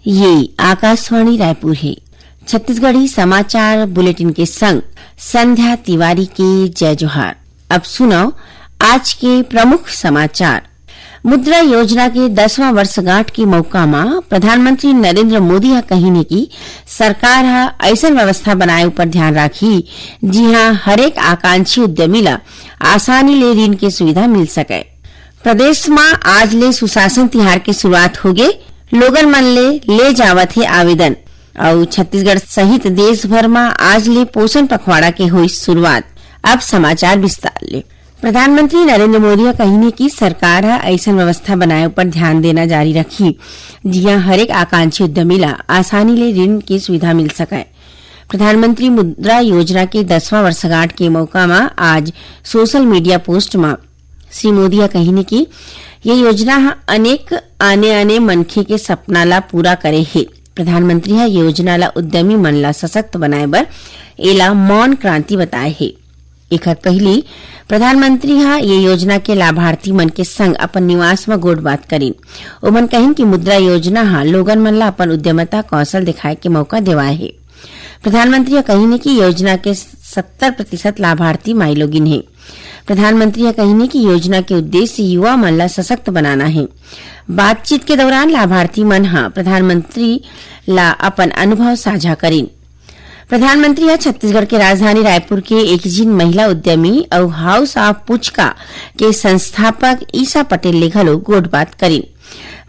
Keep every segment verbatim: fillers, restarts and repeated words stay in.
ये आकाशवाणी रायपुर हे। छत्तीसगढ़ी समाचार बुलेटिन के संग संध्या तिवारी के जय जोहार। अब सुनव आज के प्रमुख समाचार। मुद्रा योजना के दसवां वर्षगांठ के मौका म प्रधानमंत्री नरेंद्र मोदी ह कहिन हे कि सरकार ह अइसन व्यवस्था बनाए ऊपर ध्यान राखही, जिहां हरेक आकांक्षी उद्यमी ल आसानी ले ऋण के सुविधा मिल सकय। प्रदेश म आज ले सुशासन तिहार के शुरुआत होगे। लोगन मन ले, ले जावत हे आवेदन। अउ छत्तीसगढ़ सहित देश भर म आज ले पोषण पखवाड़ा के होई शुरुआत। अब समाचार विस्तार ले। प्रधानमंत्री नरेंद्र मोदी ह कहिन हे कि सरकार ह अइसन व्यवस्था बनाए ऊपर ध्यान देना जारी रखही, जिहां हरेक आकांक्षी उद्यमी ला आसानी ले ऋण के सुविधा मिल सकय। प्रधानमंत्री मुद्रा योजना के दसवां वर्षगांठ के मौका म आज सोशल मीडिया पोस्ट म श्री मोदी ह कहिन हे कि ये योजना ह अनेक आने-आने मनखे के सपना ला पूरा करे हे। प्रधानमंत्री ह योजना ला उद्यमी मन ला सशक्त बनाए बर एला मौन क्रांति बताए हे। एखर पहिली प्रधानमंत्री ह ये योजना के लाभार्थी मन के संग अपन निवास म गोठबात करिन। ओमन कहिन कि मुद्रा योजना ह लोगन मन ला अपन उद्यमता कौशल दिखाए के मौका देवाए हे। प्रधानमंत्री ह कहिन हे कि योजना के सत्तर प्रतिशत लाभार्थी माईलोगिन हे। प्रधानमंत्री ह कहिन हे कि योजना के उद्देश्य युवा मन ला सशक्त बनाना हे। बातचीत के दौरान लाभार्थी मन ह प्रधानमंत्री ला अपन अनुभव साझा करिन। प्रधानमंत्री ह छत्तीसगढ़ के राजधानी रायपुर के एक झिन महिला उद्यमी अउ हाउस ऑफ पुचका के संस्थापक ईशा पटेल ले घलो गोठबात करिन।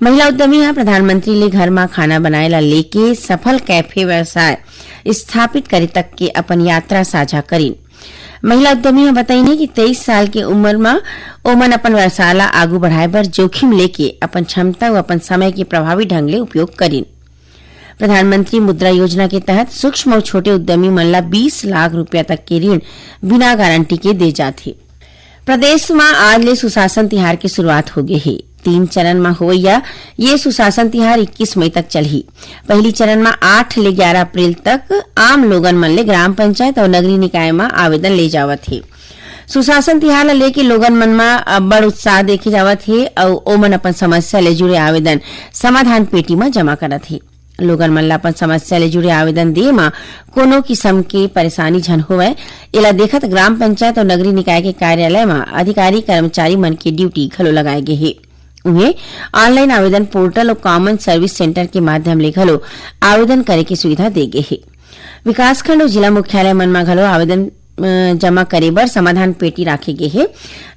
महिला उद्यमी ह प्रधानमंत्री ले घर म खाना बनाए ला लेके सफल कैफे व्यवसाय स्थापित करे तक के अपन यात्रा साझा करिन। महिला उद्यमी ह बताइन हे कि तेईस साल के उम्र म ओमन अपन व्यवसाय ला आगू बढ़ाए बर जोखिम लेके अपन क्षमता अउ अपन समय के प्रभावी ढंग ले उपयोग करिन। प्रधानमंत्री मुद्रा योजना के तहत सूक्ष्म अउ छोटे उद्यमी मन ला बीस लाख रुपया तक के ऋण बिना गारंटी के दे जाथे। प्रदेश म आज ले सुशासन तिहार के शुरुआत होगे हे। तीन चरण म होवइया ये सुशासन तिहार इक्कीस मई तक चलही। पहिली चरण म आठ ले ग्यारह अप्रैल तक आम लोगन मन ले ग्राम पंचायत अउ नगरीय निकाय म आवेदन ले जावत हे। सुशासन तिहार ल लेके लोगन मन म अब्बड़ उत्साह देखे जावत हे अउ ओमन अपन समस्या ले जुड़े आवेदन समाधान पेटी म जमा करत हे। लोगन मन ल अपन समस्या ले जुड़े आवेदन दे म कोनो किसम के परेशानी झन होवय, एला देखत ग्राम पंचायत अउ नगरीय निकाय के कार्यालय म अधिकारी कर्मचारी मन के ड्यूटी घलो लगाए गे हे। उहें, ऑनलाइन आवेदन पोर्टल अउ कॉमन सर्विस सेंटर के माध्यम ले घलो आवेदन करे के सुविधा दे गे हे। विकासखंड अउ जिला मुख्यालय मन म घलो आवेदन, अ, जमा करे बर समाधान पेटी राखे गे हे,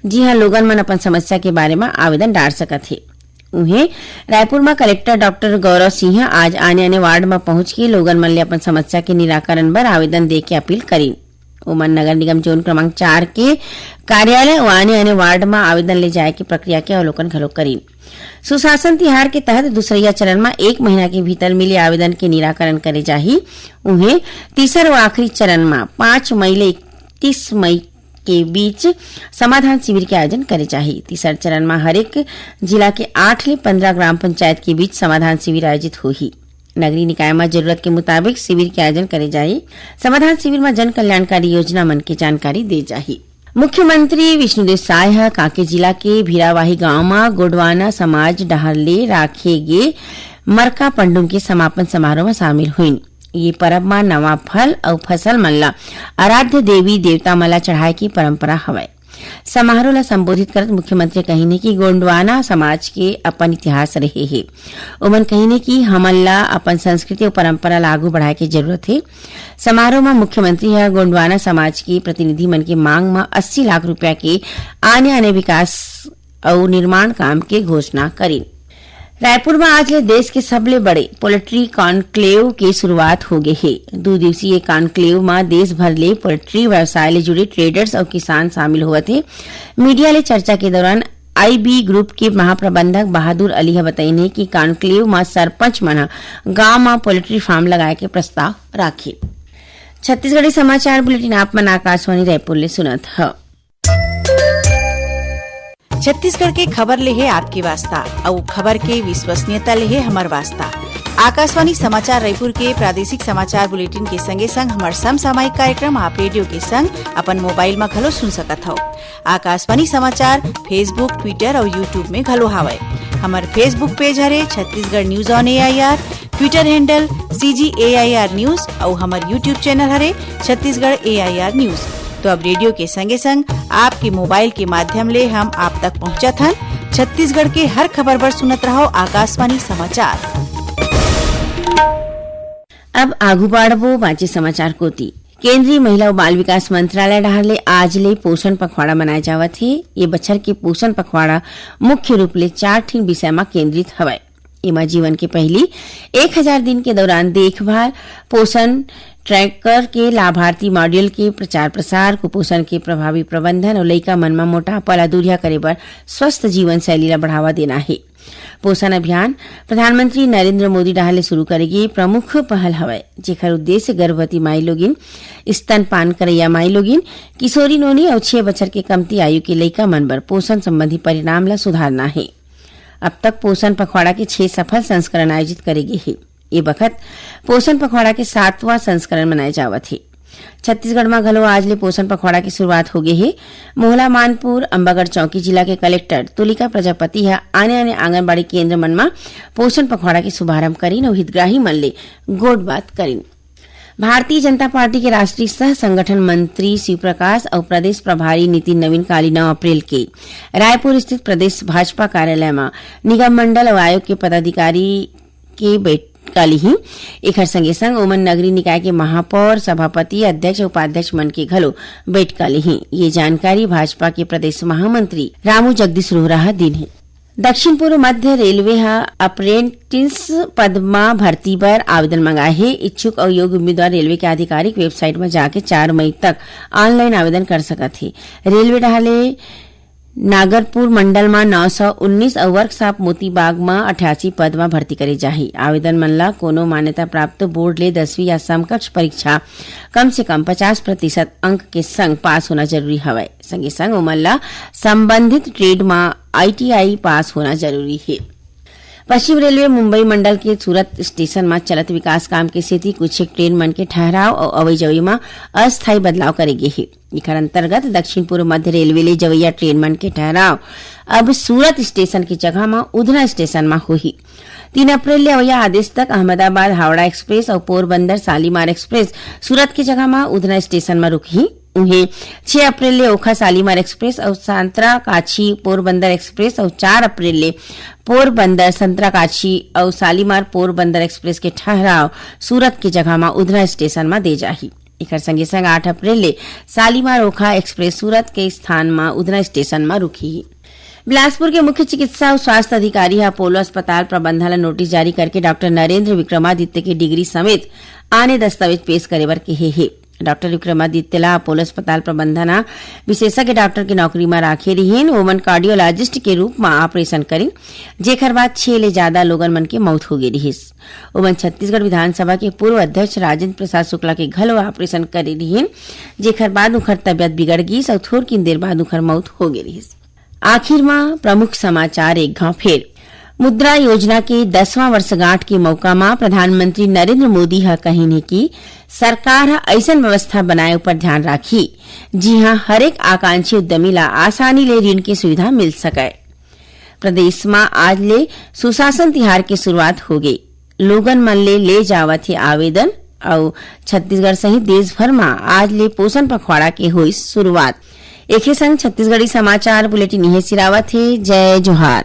जिहां लोगन मन अपन समस्या के बारे म आवेदन डार सकत हे। उहें, रायपुर म कलेक्टर डॉक्टर गौरव सिंह आज आने-आने वार्ड म पहुंच के लोगन मन ले अपन समस्या के निराकरण बर आवेदन दे के अपील करिन। ओमन नगर निगम जोन क्रमांक चार के कार्यालय अउ आने-आने वार्ड म आवेदन ले जाए के प्रक्रिया के अवलोकन घलो करिन। सुशासन तिहार के तहत दूसरइया चरण म एक महीना के भीतर मिले आवेदन के निराकरण करे जाही। उहें, तीसर अउ आखिरी चरण म पाँच मई ले इकतीस मई के बीच समाधान शिविर के आयोजन करे जाही। तीसर चरण म हरेक जिला के आठ ले पंद्रह ग्राम पंचायत के बीच समाधान शिविर आयोजित होही। नगरीय निकाय म जरूरत के मुताबिक शिविर के आयोजन करे जाही। समाधान शिविर म जन कल्याणकारी योजना मन के जानकारी दे जाही। मुख्यमंत्री विष्णुदेव साय ह कांकेर जिला के भीरावाही गांव म गोंडवाना समाज डहार ले राखे गे मरका पंडुम के समापन समारोह म शामिल होइन। ये परब म नवा फल अउ फसल मन ल आराध्य देवी देवता मन ल चढ़ाए के परंपरा हवय। समारोह ल संबोधित करत मुख्यमंत्री कहिन हे कि गोंडवाना समाज के अपन इतिहास रहे हे। ओमन कहिन हे कि हमन ल अपन संस्कृति अउ परंपरा ल आगू बढ़ाए के जरूरत हे। समारोह म मुख्यमंत्री ह गोंडवाना समाज के प्रतिनिधि मन के मांग म अस्सी लाख रुपया के आने-आने विकास अउ निर्माण काम के घोषणा करिन। रायपुर म आज ले देश के सबले बड़े पोल्ट्री कॉन्क्लेव के शुरुआत हो गे हे। दू दिवसीय कॉन्क्लेव म देश भर ले पोल्ट्री व्यवसाय ले जुड़े ट्रेडर्स अउ किसान शामिल होवत हे। मीडिया ले चर्चा के दौरान आईबी ग्रुप के महाप्रबंधक बहादुर अली ह बताइन हे कि कॉन्क्लेव म सरपंच मन ह गांव म पोल्ट्री फार्म लगाए के प्रस्ताव राखिन। छत्तीसगढ़ी समाचार बुलेटिन आप मन आकाशवाणी रायपुर ले सुनत हव। छत्तीसगढ़ के खबर ले हे आपके वास्ता, अउ खबर के विश्वसनीयता ले हे हमर वास्ता। आकाशवाणी समाचार रायपुर के प्रादेशिक समाचार बुलेटिन के संगे संग हमर समसामयिक कार्यक्रम आप रेडियो के संग अपन मोबाइल म घलो सुन सकत हव। आकाशवाणी समाचार Facebook, Twitter अउ YouTube में घलो हावय। हमर Facebook पेज हरे Chhattisgarh news on AIR. Twitter handle C G A I R News अउ हमर YouTube channel हरे Chhattisgarh A I R News। तो अब रेडियो के संगे संग आपके मोबाइल के माध्यम ले हम आप तक पहुंचत हन। छत्तीसगढ़ के हर खबर बर सुनत रहव आकाशवाणी समाचार। अब आगू बाढ़बो बांचे समाचार कोति। केंद्रीय महिला अउ बाल विकास मंत्रालय डहार ले आज ले पोषण पखवाड़ा मनाए जावत हे। ये बछर के पोषण पखवाड़ा मुख्य रूप ले चार ठिन विषय म केंद्रित हवय। एमा जीवन के पहिली एक हजार दिन के दौरान देखभाल, पोषण ट्रैकर के लाभार्थी मॉड्यूल के प्रचार प्रसार, कुपोषण के प्रभावी प्रबंधन अउ लइका मन म मोटापा ला दूरिहा करे बर स्वस्थ जीवन शैली ला बढ़ावा देना हे। पोषण अभियान प्रधानमंत्री नरेंद्र मोदी डहार ले शुरू करे गे प्रमुख पहल हवय, जेकर उद्देश्य गर्भवती माई लोगिन, स्तनपान करइया माई लोगिन, किशोरी नोनी अउ छह बछर के कमती आयु के लइका मन बर पोषण संबंधी परिणाम ला सुधारना हे। अब तक पोषण पखवाड़ा के छह सफल संस्करण आयोजित करे गे हे। ये बखत पोषण पखवाड़ा के सातवां संस्करण मनाए जावत हे। छत्तीसगढ़ म घलो आज ले पोषण पखवाड़ा के शुरुआत हो गे हे। मोहला मानपुर, अंबागढ़ चौकी जिला के कलेक्टर तुलिका प्रजापति ह आने-आने आंगनबाड़ी केंद्र मन म पोषण पखवाड़ा के शुभारंभ करिन अउ हितग्राही मन ले गोठ बात करिन। भारतीय जनता पार्टी के राष्ट्रीय सह संगठन मंत्री शिव प्रकाश अउ प्रदेश प्रभारी नितिन नवीन काली नौ अप्रैल के रायपुर स्थित प्रदेश भाजपा कार्यालय म निगम मंडल अउ आयोग के पदाधिकारी के बैठका लिही। एखर संगे संग ओमन नगरीय निकाय के महापौर, सभापति, अध्यक्ष, उपाध्यक्ष मन के घलो बैठका लिही। ये जानकारी भाजपा के प्रदेश महामंत्री रामू जगदीश रोहरा ह दिन हे। दक्षिण पूर्व मध्य रेलवे ह अप्रेंटिस पद म भर्ती बर आवेदन मंगाए हे। इच्छुक अउ योग्य उम्मीदवार रेलवे के आधिकारिक वेबसाइट म जाके चार मई तक ऑनलाइन आवेदन कर सकत हे। रेलवे डहार ले नागरपुर मंडल म नौ सौ उन्नीस अउ वर्कशॉप मोतीबाग म अठासी पद म भर्ती करे जाही। आवेदन मन ला कोनो मान्यता प्राप्त बोर्ड ले दसवीं या समकक्ष परीक्षा कम से कम पचास प्रतिशत अंक के संग पास होना जरूरी हवय। संगे संग ओमन ला संबंधित ट्रेड म I T I पास होना जरूरी हे। पश्चिम रेलवे मुंबई मंडल के सूरत स्टेशन म चलत विकास काम के सेती कुछ एक ट्रेन मन के ठहराव अउ अवई जवई म अस्थायी बदलाव करे गे हे। एखर अंतर्गत दक्षिण पूर्व मध्य रेलवे ले जवइया ट्रेन मन के ठहराव अब सूरत स्टेशन के जगह म उधना स्टेशन म होही। तीन अप्रैल ले अवइया आदेश तक अहमदाबाद हावड़ा एक्सप्रेस अउ पोरबंदर शालीमार एक्सप्रेस सूरत के जगह म उधना स्टेशन म रुकही। उहें, छह अप्रैल ले ओखा शालीमार एक्सप्रेस अउ सांतरागाछी पोरबंदर एक्सप्रेस अउ चार अप्रैल ले पोरबंदर संतरागाछी अउ शालीमार पोरबंदर एक्सप्रेस के ठहराव सूरत के जगह म उधना स्टेशन म दे जाही। एखर संगे संग आठ अप्रैल ले शालीमार ओखा एक्सप्रेस सूरत के स्थान म उधना स्टेशन म रुकही। बिलासपुर के मुख्य चिकित्सा अउ स्वास्थ्य अधिकारी ह अपोलो अस्पताल प्रबंधन ल नोटिस जारी करके डॉक्टर नरेंद्र विक्रमादित्य के डिग्री समेत आने दस्तावेज पेश करे बर केहे हे। डॉक्टर विक्रमादित्य ला अपोलो अस्पताल प्रबंधन ह विशेषज्ञ डॉक्टर के नौकरी म राखे रिहीन। ओमन कार्डियोलॉजिस्ट के रूप म ऑपरेशन करिन, जेखर बाद छह ले ज्यादा लोगन मन के मौत हो गे रिहिस। ओमन छत्तीसगढ़ विधानसभा के पूर्व अध्यक्ष राजेंद्र प्रसाद शुक्ला के घलो ऑपरेशन करे रिहीन, जेखर बाद उंखर तबियत बिगड़ गिस अउ थोरकिन देर बाद उंखर मौत हो गे रिहिस। आखिर म प्रमुख समाचार एक घांव फेर। मुद्रा योजना के दसवां वर्षगांठ के मौका म प्रधानमंत्री नरेंद्र मोदी ह कहिन हे कि सरकार ह अइसन व्यवस्था बनाए ऊपर ध्यान राखही, जिहां हरेक आकांक्षी उद्यमी ला आसानी ले ऋण के सुविधा मिल सकय। प्रदेश म आज ले सुशासन तिहार के शुरुआत होगे। लोगन मन ले ले जावत हे आवेदन अउ छत्तीसगढ़ सहित देश भर म आज ले पोषण पखवाड़ा के होइस शुरुआत। एखे संग छत्तीसगढ़ी समाचार बुलेटिन इहें सिरावत हे। जय जोहार।